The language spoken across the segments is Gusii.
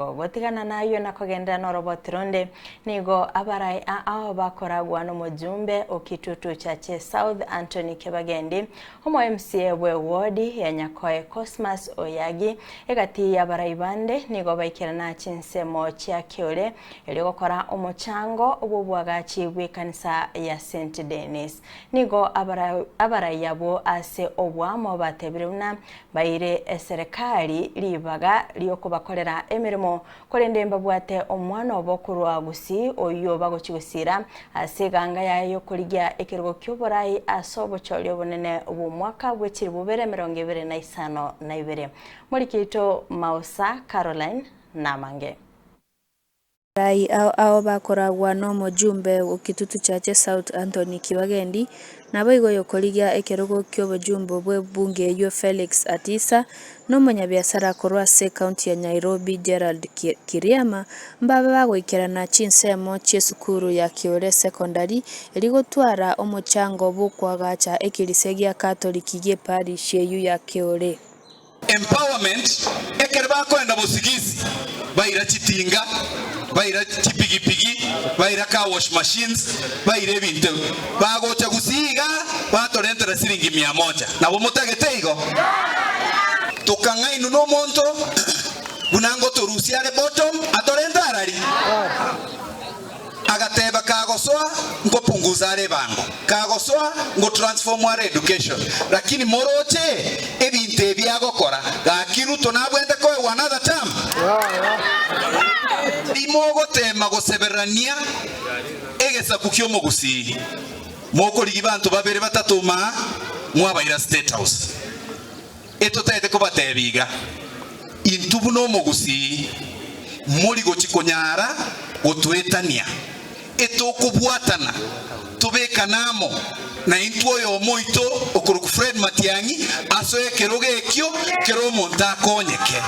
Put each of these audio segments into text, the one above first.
Gotigana nayio na kogenderera noroboti ronde, nigo abarai ao bakoragwa nomojumbe o Kitutu Chache South Anthony Kibagendi, omo MCA bwe ward ya Nyakoe Cosmas Oyagi, egati y'abarai bande nigo baikerana chinsemo chia Kiore erio gokora omochango bw'oboagachi bw'ekanisa ya St Denis. Nigo abarai abwo ase oboamo batebire buna Baire eserekari ribaga ri'okobakorera emeremo, korende mbabwate omwana obo korwa Gusii oyio bagochia gosiira ase eganga yaye y'okorigia ekerogo ki'oborai ase obochori obonene bw'omwaka bwe chilifu bibere emerongo ebere na isano na ibere. Morikito Mausa Caroline namange. Abarai ao ao bakoragwa nomojumbe o Kitutu Chache South Anthony Kibagendi, naboigo oyokorigia ekerogo ki'obojumbe bw'ebunge eyio Felix Atisa, na omonyabiasara korwa ase ekaunti ya Nyairobi Gerald Kiriama, mbabe bagoikerana chinsemo chi'esukuru ya Kiore Secondary erio gotwara omochango bw'okoagacha ekerisia gia Katoliki gi'eparish eyio ya Kiore. Empowerment, ekero bakoenda bosigisi baira chitinga, baira chipigipigi, baira car wash machines, baira ebinto ebi. Bagocha gusii igaa batorentera siringi mia moja. Nabo motagete igo? Tokang'ainwa nomonto buna ngotorusia are bottom atorente arari. Agateba, Kagosoa nkopunguza are ebango, kagosoa ngotransform are education, lakini moroche ebinto ebi agokora, gaki Ruto nabwente koegwa another term? Imogoteema gosebererania egesaku ki'omogusii, mokorigia banto babere batato maa mwabaira State House. Etotaete kobatebia iga, Intwe buna omogusii mori gochia konyara gotoetania, etokobwatana tobekane amo naintwe oyomo oito okorokwa Fred Matiang'i asoe ekerogo ekio kera omonto akonyeke.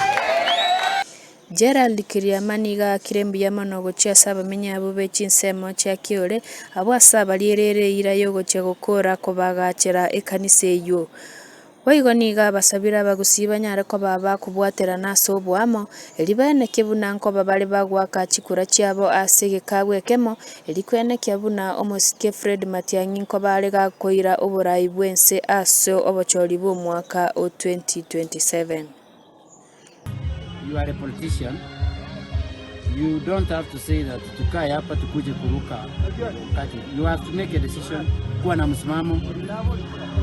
Gerald Kiriama nigo aakire mbuya mono gochia ase abamenyi abwo be chinsemo chia Kiore, abwo ase abarierere eira y'ogochia gokora kobagachera ekanisa eyio. Boigo nigo abasabire abagusii banyare koba abakobwaterana ase oboamo, erio baenekie buna nkoba bare bagoaka chikura chiabo ase egekabu ekemo, erio kwenekia buna omosike Fred Matiang'i nkoba are gakoira oborai bw'ense ase obochori bw'omwaka o 2027. You are a politician, you don't have to say that tukae hapa tukuje kuruka kati. You have to make a decision, kuwa na msimamo,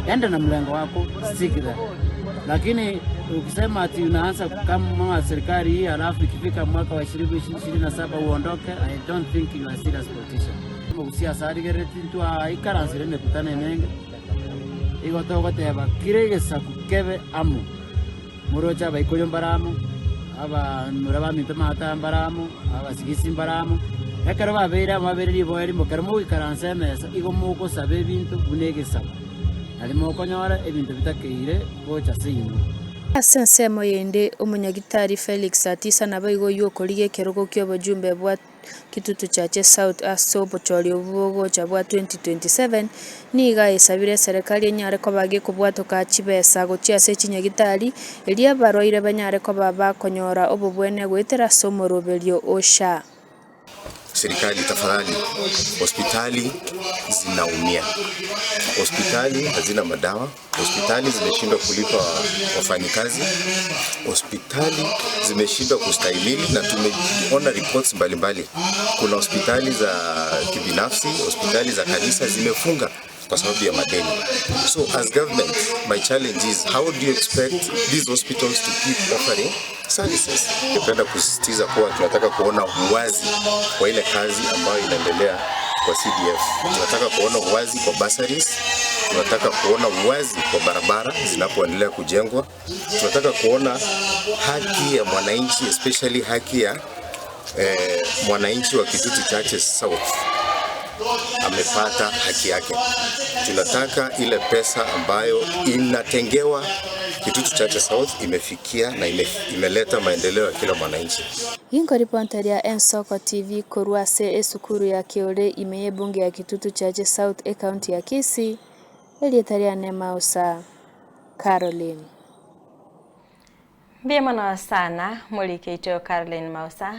enda na mlengo wako, stick there. Lakini ukisema ati unaanza kama serikali hii alafu ikifika mwaka wa 2027 uondoke, I don't think you are a serious politician. Omogusia arigereti ntwa ikaransire emekutano emenge igo togoteba kire egesaku kebe amo Moroche Abaikoyo mbare amo, abamura baminto Maata mbare amo, Abasigisi mbare amo. Ekero babeire amo babeire riboyo rimo, ekero mogoikaransa emesa, igo mogosaba ebinto buna egesaku, nario mokonyora ebinto bitakeire gocha ase inwe. Ase ensemo yende, omonyagitari Felix Atisa naboigo oyio okorigia ekerogo ki'obojumbe bwa Kitutu Chache South ase obochori obwo bogocha bwa 2027, nigo aesabire eserekari enyare koba gekobwatoka chibesa gochia ase chinyagitari, erio abarwaire banyare koba bakonyora obobwene goetera ase omoroberio o SHA. Serikali tafadhali, hospitali zinaumia, hospitali hazina madawa. Hospitali zimeshindwa kulipa wafanyikazi, hospitali zimeshindwa kustahimili, na tumeona reports mbalimbali. Kuna hospitali za kibinafsi, hospitali za kanisa zimefunga kwa sababu ya madeni. So as government, my challenge is how do you expect these hospitals to keep offering services? Ningependa kusisitiza kuwa tunataka kuona uwazi kwa ile kazi ambayo inaendelea kwa CDF. Tunataka kuona uwazi kwa bursaries, tunataka kuona uwazi kwa barabara zinapoendelea kujengwa, tunataka kuona haki ya mwananchi especially haki ya eh, mwananchi wa Kitutu Chache South amepata haki yake. Tunataka ile pesa ambayo inatengewa Kitutu Chache South imefikia na ime, imeleta maendeleo ya kila mwananchi. Ginkoriponteria Ensoko TV korwa ase esukuru ya Kiore ime y'ebunge ya Kitutu Chache South ecounty ya Kisii, erieta riane Mausa Caroline. Mbuya mono sana morikeito Caroline Mausa.